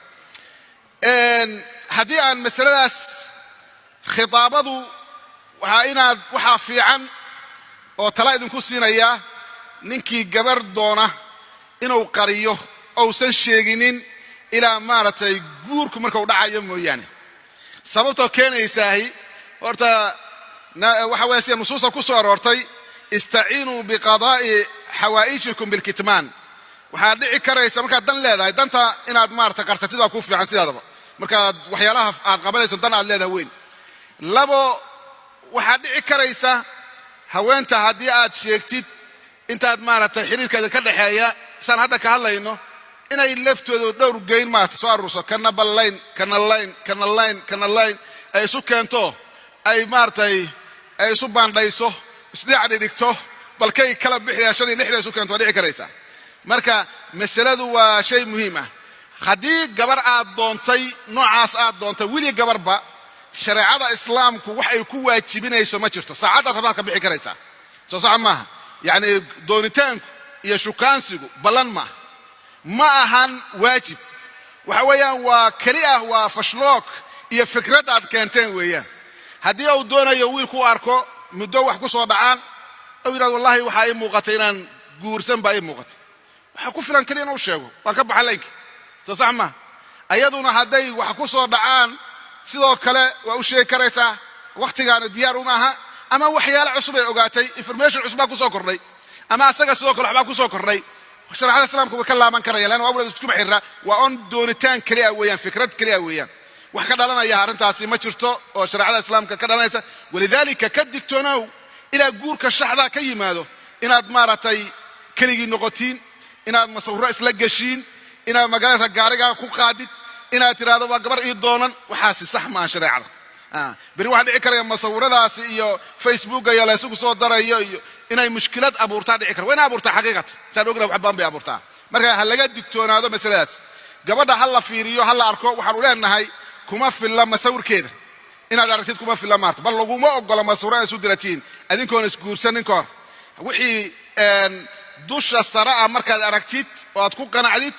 Haddii aan masaladaas khitaabadu waxaa inaad waxaa fiican oo tala idinku siinayaa, ninkii gabar doona inuu qariyo ousan sheeginin ilaa maaragtay guurku marka uu dhacayo mooyaane. Sababtoo keenaysaahi horta waxa weya sida nusuusta ku soo aroortay: istaciinuu biqadaa'i xawaa'ijikum bilkitmaan. Waxaad dhici karaysa markaad dan leedahay, danta inaad maarata qarsatid baa kuu fiican sidaadaba markaad waxyaalaha aad qabanayso dan aad leedahay weyn. Labo, waxaad dhici karaysa haweenta haddii aad sheegtid intaad maaragtay xiriirkeeda ka dhexeeya saan hadda ka hadlayno, inay laftooda dhowr geyn maarata soo aruurso, kana ballayn, kana layn, kana layn, kana layn, ay isu keento, ay maaragtay ay isu baandhayso, isdhinac dhigto, balkay kala bixiyaa shan iyo lixda isu keento, waa dhici karaysa. Marka masaladu waa shay muhiim ah. Haddii gabar aad doontay noocaas aad doontay, weli gabarba shareecada islaamku wax ay ku waajibinayso ma jirto. Saacaddaad rabtaad ka bixi karaysaa. Soo sax maaha? Yacni doonitaanku iyo shukaansigu ballan maaha, ma ahan waajib. Waxa weeyaan waa keli ah, waa förslag iyo fikrad aad keenteen weeyaan. Haddii uu doonayo wiilku u arko muddo wax ku soo dhacaan, ou yidhahdo wallahi waxaa ii muuqatay inaan guursan baa ii muuqatay, waxaa ku filan keliya inuu sheego waan ka baxa laynka. Soo sax maaha? Ayaduna hadday wax ku soo dhacaan sidoo kale waa u sheegi karaysaa wakhtigaana diyaar uma aha, ama waxyaale cusub ay ogaatay, information cusub baa kusoo kordhay, ama asaga sidoo kale waxbaa kusoo kordhay, shareecada islaamka way ka laaban karaya, leanna waa iskuma xirra. Waa on doonitaan keliya weeyaan, fikrad keliya weeyaan. Wax ka dhalanaya arrintaasi ma jirto oo shareecada islaamka ka dhalanaysa. Walidaalika ka digtoonow ilaa guurka shaxdaa ka yimaado inaad maaragtay keligii noqotiin, inaad masawiro isla geshiin, inaad magaalada gaarigaa ku qaadid, inaad tidhahdo waa gabar ii doonan. Waxaasi sax maaha shareecada. Beri waxaa dhici karaya masawiradaasi iyo Facebooka iyo laysugu soo darayo iyo inay mushkilad abuurtaa dhici kara. Waa ina abuurtaa xaqiiqata, saan ognahay wax badan bay abuurtaa. Marka ha laga digtoonaado masaladaas. Gabadha ha la fiiriyo, ha la arko. Waxaanu leenahay kuma filla masawirkeeda. Inaad aragtid kuma filla maarta, bal laguma ogola masuura inaad isu diratiin adinkoon isguursanin ka hor. Wixii dusha sare ah markaad aragtid oo aad ku qanacdid,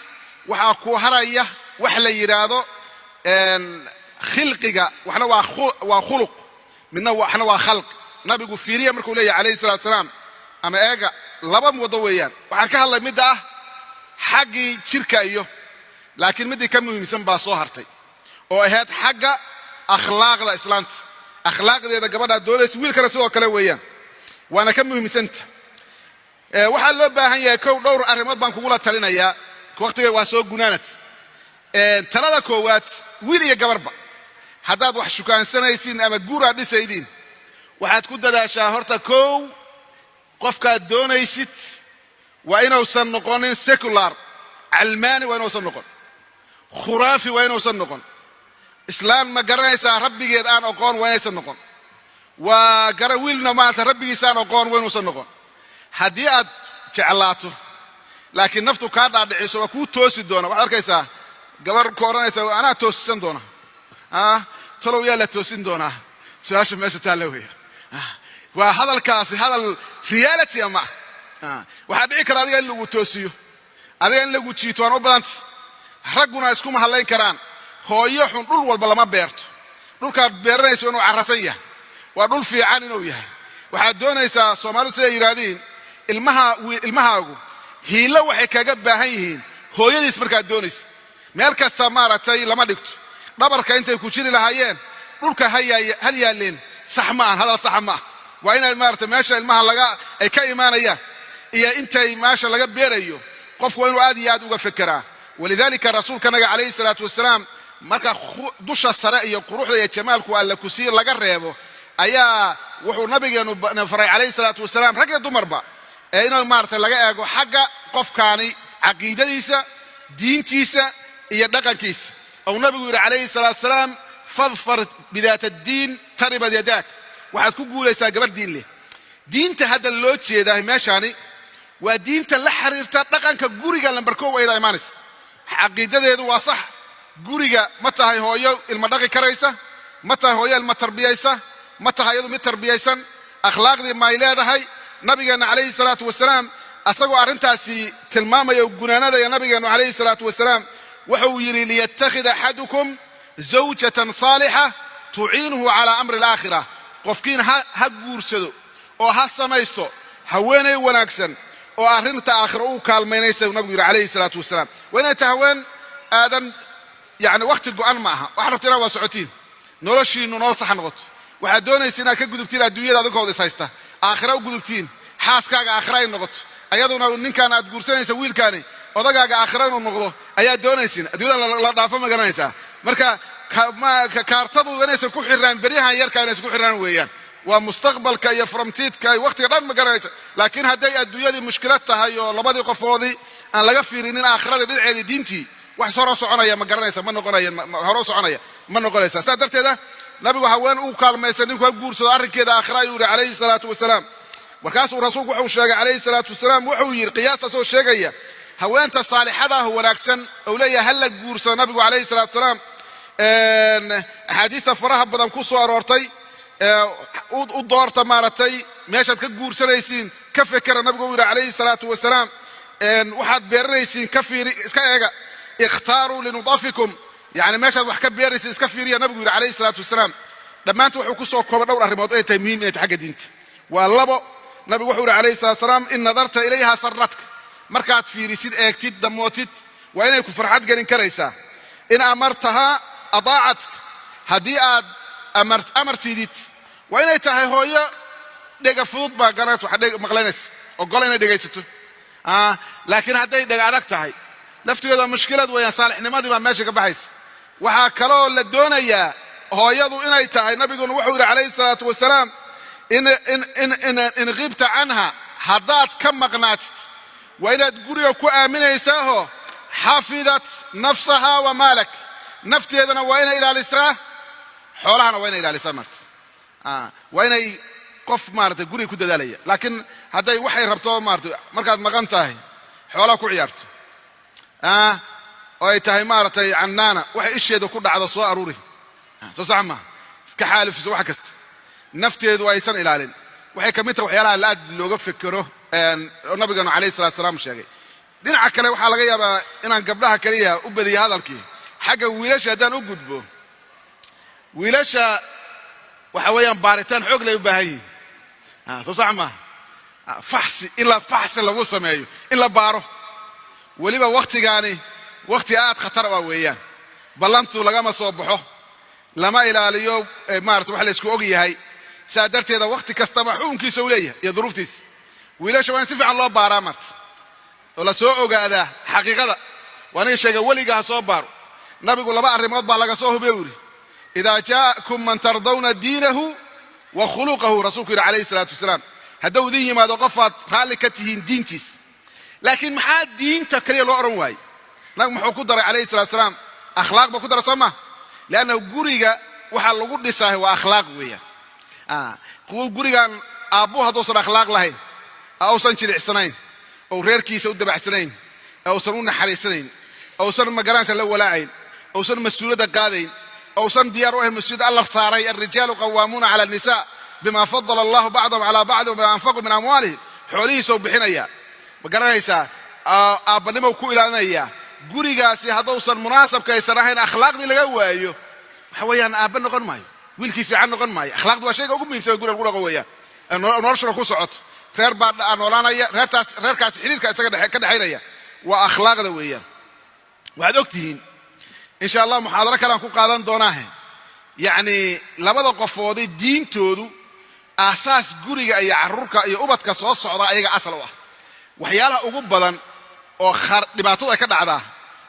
waxaa ku haraya wax la yidhaahdo khilqiga. Waxna waa khuluq, midna waxna waa khalq. Nabigu fiiriya markuu leeyahy calayhi salatu salaam ama eega, laba wado weeyaan. Waxaan ka hadlay midda ah xaggii jirka iyo, laakiin middii ka muhiimsan baa soo hartay oo ahayd xagga akhlaaqda islaanta, akhlaaqdeeda gabadhaad doonaysa, wiilkana sidoo kale weeyaan, waana ka muhiimsanta. Waxaa loo baahan yahay kow, dhowr arrimood baan kugula talinayaa, waqtiga waa soo gunaanad. Talada koowaad, wiil iyo gabarba, haddaad wax shukaansanaysiin ama guur aad dhisaydiin, waxaad ku dadaashaa horta kow, qofkaad doonaysid waa inuusan noqonin secular, calmaani waa inuusan noqon, khuraafi waa inuusan noqon, islaan ma garanaysaa rabbigeed aan oqoon waa inaysan noqon, waa gara wiilna maanta rabbigiisa aan oqoon waa inuusan noqon. Haddii aad jeclaato laakiin naftu kaa dhaadhiciso waa kuu toosi doona, waxaad arkaysaa gabar ku odhanaysa anaa toosisan doona. Talow yaa la toosin doonaa? Su-aasha meesha taalla weya. Waa hadalkaasi hadal reality ma ah. Waxaa dhici kara adiga in lagu toosiyo, adiga in lagu jiito waan u badanta. Ragguna iskuma hadlayn karaan. Hooyo xun dhul walba lama beerto. Dhulkaad beeranayso inuu carrasan yahay, waa dhul fiican inuu yahay. Waxaad doonaysaa, Soomaalidu siday yidhahdiin, ilmaha ilmahaagu hiilo waxay kaga baahan yihiin hooyadiis. Markaad doonaysid, meel kasta maaragtay lama dhigto. Dhabarka intay ku jiri lahaayeen dhulka hal yaalleen, sax ma ahan, hadal saxa ma ah. Waa inaad maaragtay meesha ilmaha laga ay ka imaanayaan iyo intay meesha laga beerayo, qofku waa inuu aad iyo aad uga fekeraa. Walidaalika rasuulkanaga calayhi salaatu wasalaam, marka dusha sare iyo quruxda iyo jamaalku alla ku siiyo laga reebo, ayaa wuxuu nabigeenu faray calayhi salaatu wasalaam rag iyo dumarba ee inuu maaragtay laga eego xagga qofkaani caqiidadiisa, diintiisa iyo dhaqankiisa. Ou nabigu yidhi calayhi salaatu wasalaam: "فاظفر بذات الدين تربت يداك." Waxaad ku guulaysaa gabar diin leh. Diinta hadda loo jeedaa meeshaani waa diinta la xiriirta dhaqanka guriga. Lambar kow ayada imaanaysa. Caqiidadeedu waa sax, guriga ma tahay hooyo ilma dhaqi karaysa, ma tahay hooyo ilma tarbiyaysa, ma tahay iyadu mid tarbiyaysan, akhlaaqdii may leedahay? Nabigeenna calayhi salaatu wasalaam asagoo arrintaasi tilmaamaya oo gunaanadaya, nabigeennu calayhi salaatu wasalaam wuxuu yidhi: "ليتخذ أحدكم زوجة صالحة تعينه على أمر الآخرة." Qofkiin ha guursado oo ha samaysto haweenay wanaagsan oo arrinta aakhiro u kaalmaynaysa, nabigu yidhi calayhi salaatu wasalaam. Waa inay tahay haween aadan yani wakhti go'an ma aha. Waxaad rabta inaad waa socotiin, noloshiinnu nolol saxa noqoto. Waxaad doonaysa inaad ka gudubtiin adduunyada adinkooda is haysta, aakhira u gudubtiin, xaaskaaga aakhira ay noqoto, ayaduna ninkaan aad guursanaysa, wiilkaani odagaaga aakhira inuu noqdo ayaad doonaysin. Adduunyada la dhaafo, ma garanaysaa? Marka kaartadu inaysan ku xirnaan beryahan yarka, inaysan ku xirnaan weeyaan, waa mustaqbalka iyo frontiidka iyo waqtiga dhan, ma garanaysa? Laakiin hadday adduunyadii mushkilad tahay oo labadii qofoodii aan laga fiirinin aakhiradii dhinaceedii, diintii, wax hore soconaya, ma garanaysa, ma noqonaya, hore u soconaya ma noqonaysa. Saas darteeda nabigu haween uu kaalmaysa ninku ha guursado arrinkeeda aakhira, ayuu yidhi calayhi salaatu wasalaam. Markaasuu rasuulku wuxuu sheegay calayhi salaatu wasalaam, wuxuu yidhi qiyaastaasoo sheegaya haweenta saalixada ah wanaagsan ou leeyahay ha la guursado, nabigu calayhi salaatu wasalaam, axaadiista faraha badan ku soo aroortay, u doorta maaragtay meeshaad ka guursanaysiin ka fekera. Nabigu uu yidhi calayhi salaatu wasalaam, waxaad beeranaysiin ka fiiri, iska eega. "اختاروا لنطفكم", yani meeshaad wax ka beeraysiin iska fiiriya, nabigu yidhi calayhi salaatu wasalaam. Dhammaanta wuxuu ku soo koobay dhowr arrimood ay tahay muhiim inay tahay xagga diinta. Waa labo. Nabigu wuxuu yidhi calayhi salatu wasalaam: "إن نظرت إليها سرتك." Markaad fiirisid, eegtid, damootid, waa inay ku farxad gelin karaysaa. "إن أمرتها أطاعتك." Haddii aad amar siidid, waa inay tahay hooyo dhega fudud baa garanaysa, wax maqlanaysa, ogola inay dhegaysato. Laakiin hadday dhega adag tahay, laftigeedu waa mushkilad weeyaan, saalixnimadii baa meesha ka baxaysa. Waxaa kaloo la doonayaa hooyadu inay tahay, nabiguna wuxuu yidhi calayhi salaatu wasalaam: "إن غبت عنها", haddaad ka maqnaatid, waa inaad guriga ku aaminaysaaho "حفظت نفسها ومالك". Nafteedana waa inay ilaalisaa, xoolahana waa inay ilaalisaa. Marta waa inay qof maarata guriga ku dadaalaya. Laakiin hadday waxay rabto maarata markaad maqan tahay xoolaha ku ciyaarto, oo ay tahay maaragtay cannaana, waxay isheeda ku dhacdo soo aruuri, soo sax maaha. Ka xaalufiso wax kasta, nafteedu aysan ilaalin. Waxay ka mid tahay waxyaalaha la aad looga fekero oo nabigeenu calayhi salatu salaam sheegay. Dhinaca kale, waxaa laga yaabaa inaan gabdhaha keliya u badiyo hadalkii. Xagga wiilasha haddaan u gudbo, wiilasha waxa weeyaan baaritaan xoog lay u baahan yihiin. Soo sax maaha? Faxsi, in la faxsi lagu sameeyo, in la baaro. Weliba wakhtigaani wakhti aad khatar ah weeyaan. Ballantu lagama soo baxo, lama ilaaliyo, maarata wax la isku og yahay. Saa darteeda wakhti kastaba xukunkiisa uu leeyahay iyo duruuftiisa. Wiilasha waa in si fiican loo baaraa marta oo la soo ogaadaa xaqiiqada. Waa aniga sheega, weliga ha soo baaro. Nabigu laba arrimood baa laga soo hubiye, uu yidhi: "Idaa jaa'akum man tardawna diinahu wa khuluqahu." Rasuulku yidhi calayhi salaatu wasalaam, hadduu idin yimaado qofaad raalli ka tihiin diintiis. Laakiin maxaa diinta keliya loo odhan waayey? Nabigu muxuu ku daray calayhi salatu wasalaam? Akhlaaq buu ku daray, soo ma? Leanna guriga waxaa lagu dhisaa waa akhlaaq weeyaan. Gurigan aabbuhu hadduusan akhlaaq lahayn, ausan jilicsanayn, ou reerkiisa u dabacsanayn, ausan u naxariisanayn, ausan magaranaysa la walaacayn, ausan mas-uuliyadda qaadayn, ausan diyaar u ahayn mas-uuliyadda Alla saaray, "Alrijaalu qawaamuuna cala annisaa bima fadala allahu bacdahum calaa bacdi wabima anfaquu min amwaalihim." Xoolihiisau bixinaya, ma garanaysaa, aabbanimou ku ilaalinaya. Gurigaasi haddausan munaasabka aysan ahayn, akhlaaqdii laga waayo, waxa weeyaan aabba noqon maayo, wiilkii fiican noqon maayo. Akhlaaqdu waa shayga ugu muhiimsan guriga lagu dhaqo weeyaan, noloshuna ku socoto. Reer baa noolaanaya, reertaas, reerkaasi xiriirka isaga ka dhexaynaya waa akhlaaqda weeyaan. Waxaad og tihiin, insha Allah muxaadaro kale aan ku qaadan doonaahe, yacni labada qofoodi diintoodu aasaas guriga iyo carruurka iyo ubadka soo socda ayaga asal u ah. Waxyaalaha ugu badan oo dhibaatadu ay ka dhacdaa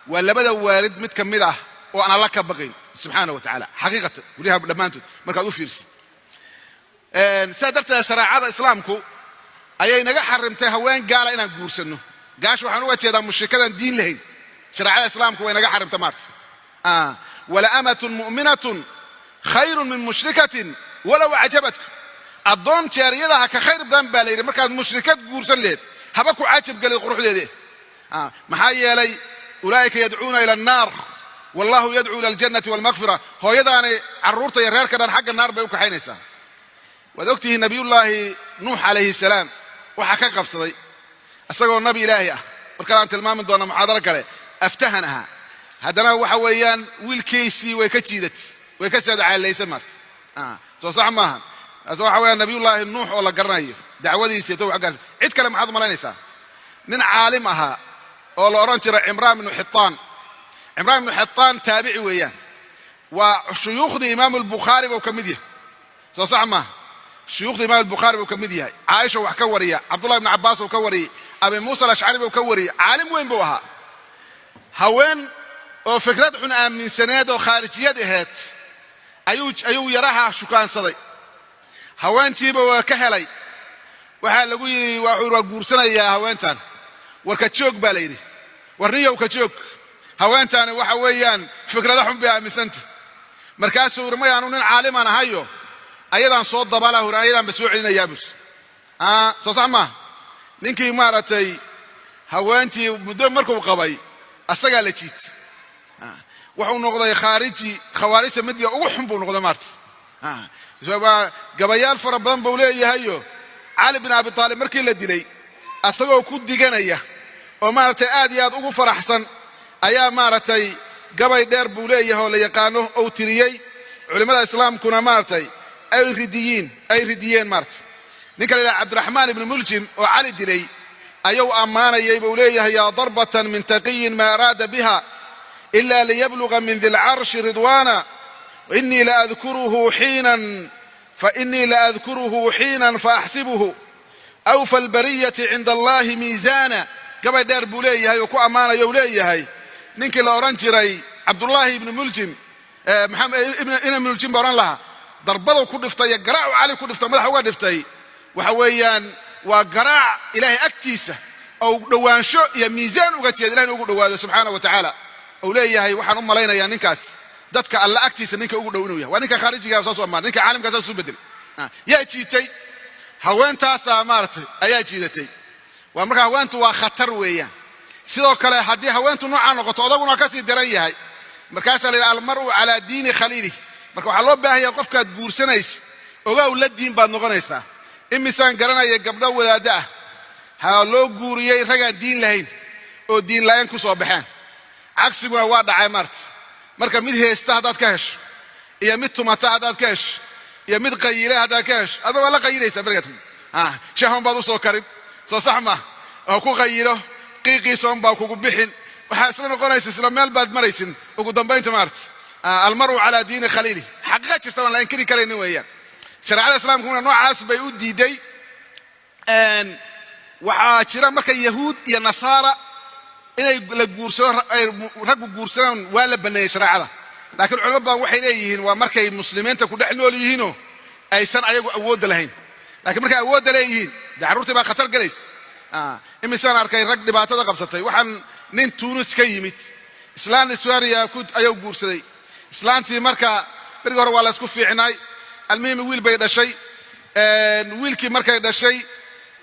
waa labada waalid mid ka mid ah oo aan Alla ka baqayn subxaana wa tacaala. Xaqiiqatan, guryaha dhammaantood markaad u fiirsid, sidaa darteed shareecada Islaamku ayay naga xarimtay haween gaala inaan guursanno. Gaasha waxaan uga jeedaa mushrikadan diin lahayn. Shareecada Islaamku way naga xarimtay maarta. "Walaamatun mu'minatun khayrun min mushrikatin walow acjabatkum." Addoon jaariyadaha ka khayr badan baa la yidhi markaad mushrikad guursan lehed, haba ku cajab gelid quruxdeede. Maxaa yeelay "ulaa'ika yadcuuna ila annaar wallahu yadcuu ila aljannati walmakfira." Hooyadaani carruurta iyo reerka dhan xagga naar bay u kaxaynaysaa. Waad ogtihiin Nabiyullaahi Nuux calayhi salaam waxaa ka qabsaday, isagoo nabi Ilaahi ah, markalaan tilmaami doona muxaadaro kale, aftahan ahaa, haddana waxa weeyaan wiilkiisii way ka jiidatay, way ka saadacaalaysa maarta. Soo sax maaha? Taas waxa weeyaan Nabiyullaahi Nuux oo la garanayo dacwadiisa to wax gaarsa. Cid kale maxaad u malaynaysaa? Nin caalim ahaa oo la odhan jiray Cimraan ibnu Xitaan. Cimraan ibnu Xitaan taabici weeyaan, waa shuyuukhdii Imaamu Albukhaari buu ka mid yahay. Soo sax maaha? Shuyuukhda Imaam Albukhaari buu ka mid yahay. Caaisha wax ka wariya, Cabdullahi ibnu Cabbaas uu ka wariyey, Abi Muusa Alashcari buu ka wariyey. Caalim weyn buu ahaa. Haween oo fikrad xun aaminsaneed oo khaarijiyad ahayd ayuu yaraha shukaansaday. Haweentiiba waa ka helay. Waxaa lagu yidhi, wuxuu waa guursanayaa haweentan. "War ka joog," baa la yidhi. "War niyow, ka joog haweentaani, waxa weeyaan fikrado xun bay aaminsanta." Markaasuu yidhi, "Mayaanu nin caalimaan ahayo, ayadaan soo dabala hur, ayadaan ba soo celinayaa bus." Soo sax maaha? Ninkii maaragtay haweentii muddo markuu qabay, asagaa la jiitay. Wuxuu noqday khaariji, khawaarijta midga ugu xun buu noqday maarta. Gabayaal fara badan buu leeyahayo. Cali bin Abi Taalib markii la dilay, asagoo ku diganaya oo maaragtay aad iyo aad ugu faraxsan, ayaa maaragtay gabay dheer buu leeyahay oo la yaqaano ou tiriyey, culimmada Islaamkuna maaragtay ay ridiyeen maaragtay. Ninka la yidhaha Cabdiraxmaan ibnu Muljim oo Cali dilay ayuu ammaanayay buu leeyahay: "Yaa darbatan min taqiyin ma araada biha ila liyabluga min di lcarshi ridwana, fainii laadkuruhu xiinan faaxsibuhu awfa albariyati cinda Allahi miisaana." Gabay dheer buu leeyahay oo ku ammaanayo uu leeyahay ninkii la odhan jiray Cabdullaahi ibnu Muljim, ina Muljim ba odhan lahaa. Darbaduu ku dhiftay iyo garaacu Cali ku dhiftay, madaxa uga dhiftay, waxa weeyaan waa garaac Ilaahay agtiisa ou dhowaansho iyo miisaan uga jeeda, Ilahina ugu dhowaado subxaana wa tacaala. Uu leeyahay, waxaan u malaynayaa ninkaas dadka Alla agtiisa ninka ugu dhow inuu yahay. Waa ninka khaarijiga saas u ammaan. Ninka caalimkaa saas u bedelay. Yaa jiitay? Haweentaasaa maaragtay ayaa jiidatay. Waa marka haweentu waa khatar weeyaan. Sidoo kale haddii haweentu noocaa noqoto, odaguna ka sii daran yahay. Markaasaa la yidhi: "Almar'u calaa diini khaliilih." Marka waxaa loo baahan yahay qofkaad guursanaysa ogow la diin baad noqonaysaa. Imisaan garanaya gabdho wadaaddo ah ha loo guuriyey ragaan diin lahayn oo diin la'aan ku soo baxeen. Cagsiguna waa dhacay maarta. Marka mid heesta haddaad ka hesho, iyo mid tumata haddaad ka hesho, iyo mid qayile haddaad ka hesho, adna waa la qayilaysaa berigaad. Shahwan baad u soo karin, soo sax ma oo ku qayilo, qiiqiisoon baa kugu bixin. Waxaa isla noqonaysa isla meel baad maraysin ugu dambaynta maarta. المرء على دين خليله, xaqiiqa jirta waan la inkiri karaynin weeyaan. Shareecada islaamkuna noocaas bay u diiday. Waxaa jira marka Yahuud iyo Nasaara inay la guursado, ay raggu guursadaan, waa la baneeyey shareecada. Laakiin culamo badan waxay leeyihiin waa markay muslimiinta ku dhex nool yihiinoo aysan ayagu awoodda lahayn. Laakiin markay awoodda leeyihiin, dee carruurtii baa khatar gelaysa. Imisaan arkay rag dhibaatada qabsatay. Waxaan nin Tuunis ka yimid, islaan Iswaariya ku ayuu guursaday. Islaantii marka berigii hore waa la isku fiicnaay. Almuhimi, wiil bay dhashay. Wiilkii markay dhashay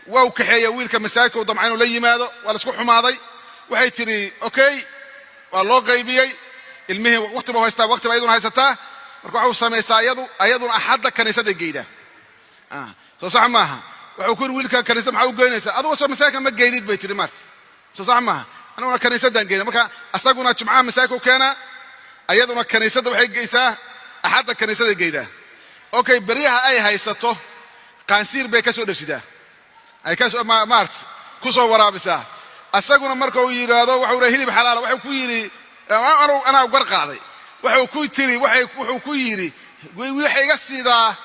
waa u kaxeeya wiilka masaajidka, u damca inuu la yimaado, waa la isku xumaaday. Waxay tidhi okay, waa loo qaybiyey ilmihii. Waqti ba haystaa, waqti ba iyaduna haysataa. Marka waxuu samaysaa iyaduna Axadda kaniisadday geydaa. Soo sax maaha? Wuxuu ku yidhi, wiilka kaniisad maxaa u geynaysaa adugu? Soo masaajidka ma geydid, bay tidhi maarta. Soo sax maaha? Aniguna kaniisaddaan geyda. Marka asaguna Jumcaha masaajidka u keenaa, ayaduna kaniisadda waxay geysaa Axadda, kaniisaday geydaa. Okay, beryaha ay haysato qaansiir bay ka soo dheshidaa, ay kasoo maarta ku soo waraabisaa. Asaguna marka uu yidhaahdo, waxuu yidhi hilib xalaala. Wuxuu ku yidhi, anaa gar qaaday, wuxuu ku tiri, wuxuu ku yidhi, waxay iga siidaa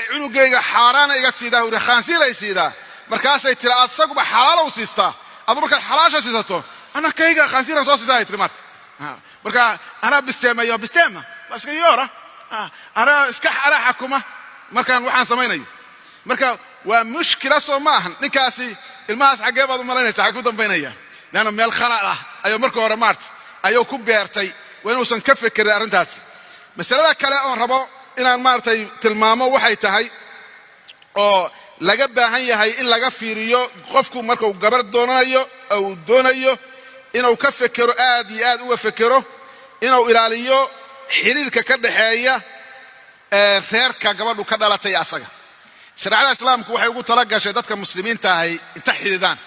cunugayga, xaaraana iga siidaa, yidhi, khaansiiray siidaa. Markaasay tiri, asaguba xalaalow siistaa, adu markaad xalaasha siisato, ana kayga khaansiiran soo siisaa, ay tiri maarta. Marka anaa bisteemayo, bisteema waa iska yoora, anaa iska anaa xakuma markaan waxaan samaynayo. Marka waa mushkila, soo ma ahan? Ninkaasi ilmahaas xaggee baad u malaynaysa xag ku dambaynaya? Leanna meel khalal ah ayuu marka hore maarta ayuu ku beertay. Waa inuusan ka fekerin arrintaasi. Masalada kale oon rabo inaan maaragtay tilmaamo waxay tahay oo laga baahan yahay in laga fiiriyo qofku markuu gabar doonanayo, uu doonayo inuu ka fekero, aad iyo aad uga fekero, inuu ilaaliyo xiriirka ka dhaxeeya reerka gabadhu ka dhalatay asaga. Shareecada islaamku waxay ugu tala gashay dadka muslimiinta ahay inta xididaan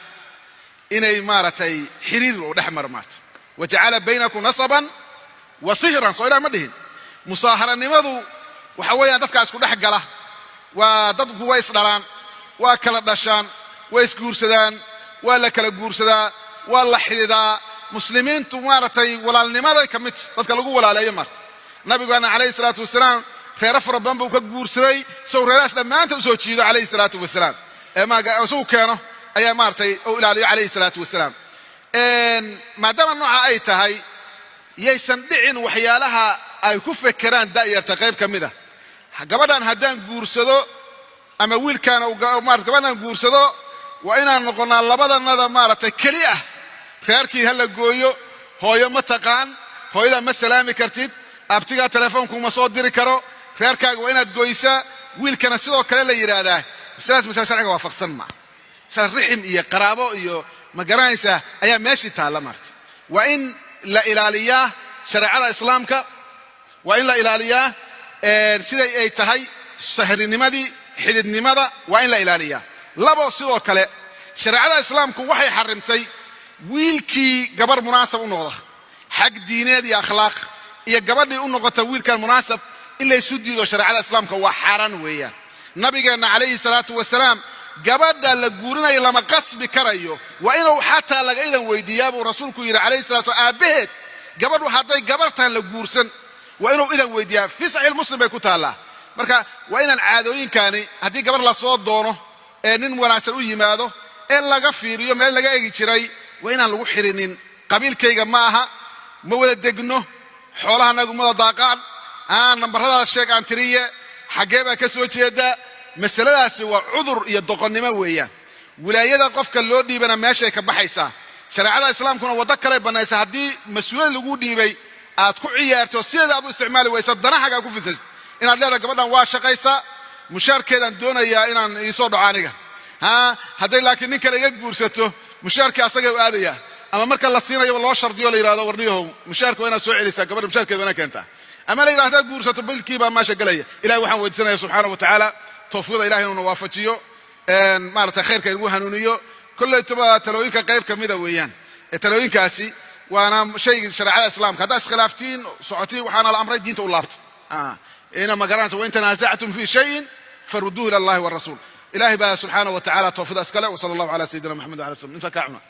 inay maaragtay xiriir oo dhex maro maarta. وجعل بينكم نسبا وصهرا, soo ilah ma dhihin? Musaaharanimadu waxa weeyaan dadkaa isku dhex gala. Waa dadku way isdhalaan, waa kala dhashaan, way isguursadaan, waa la kala guursadaa, waa la xididaa. Muslimiintu maaragtay walaalnimaday ka mid dadka lagu walaaleeyo maarta. Nabigeena calayhi salaatu wasalaam reero fara badan buu ka guursaday, sow reerahaas dhammaanta usoo jiido calayhi salaatu wasalaam, ee isagu keeno ayaa maaragtay uu ilaaliyo calayhi salaatu wasalaam. Maadaama nooca ay tahay, yaysan dhicin waxyaalaha ay ku fekeraan da'yarta qayb ka mid a: gabadhan haddaan guursado ama wiilkaan maarata gabadhan guursado, waa inaan noqonnaa labadanada maaragtay keli ah, reerkii ha la gooyo, hooyo ma taqaan, hooyadaa ma salaami kartid, abtigaa teleefoonkuma soo diri karo, reerkaaga waa inaad goysaa. Wiilkana sidoo kale la yidhaahdaa. Masaladaas masale sharciga waafaqsan maa. Masale rixim iyo qaraabo iyo ma garanaysaa ayaa meeshii taalla maarta. Waa in la ilaaliyaa shareecada islaamka, waa in la ilaaliyaa siday ay tahay sahrinimadii, xididnimada waa in la ilaaliyaa. Labo, sidoo kale shareecada islaamku waxay xarimtay wiilkii gabar munaasab u noqda xag diineed iyo akhlaaq iyo gabadhii u noqota wiilkan munaasab in laysu diido. Shareecada islaamka waa xaaraan weeyaan. Nabigeenna calayhi salaatu wasalaam, gabadha la guurinayo lama qasbi karayo, waa inuu xataa laga idan weydiiyaa, buu rasuulku yidhi calayhi salatu slam. Aabbaheed gabadhu hadday gabartan la guursan, waa inuu idan weydiiyaa. Fii Saxiix Muslim bay ku taallaa. Marka waa inaan caadooyinkani, haddii gabar lasoo doono ee nin wanaagsan u yimaado ee laga fiiriyo meel laga egi jiray, waa inaan lagu xirinin qabiilkayga ma aha, ma wada degno, xoolaha nagu mada daaqaan, aan nambaradaada sheeg aan tiriye, xaggee baa ka soo jeedaa. Masaladaasi waa cudur iyo doqonnimo weeyaan. Wilaayada qofka loo dhiibana meeshay ka baxaysaa. Shareecada islaamkuna waddo kale bannaysa. Haddii mas-uuliyad lagu dhiibay aad ku ciyaarto, sideeda aad u isticmaali waysa, danahagaa ku filsaysa, inaad leedahay gabadhan waa shaqaysaa, mushaarkeedaan doonayaa inaan iisoo dhaco aniga, ha hadday laakiin nin kale iga guursato, mushaarkii asagay u aadaya, ama marka la siinayo loo shardiyo, la yidhahdo, warniyahow, mushaarka waa inaad soo celisaa, gabadha mushaarkeeda waa inaad keentaa. Ama la yidhahda guursato, biilkii baa meesha gelaya. Ilahay waxaan weydiisanaya subxaana wa tacaala tawfiiqda Ilahay inuuna waafajiyo, maarata khayrka inagu hanuuniyo. Kollaytoba talooyinka qayb ka mida weeyaan ee talooyinkaasi waana shay shareecada Islaamka. Haddaa iskhilaaftiin socotiin, waxaana la amray diinta u laabta ina ma garanaysa. وإن تنازعتم في شيء فردوه إلى الله والرسول. Ilahay baa subxaana wa tacala tawfiiqda iskale. وصلى الله على سيدنا محمد وعلى وسلم. Inta kaa cuna.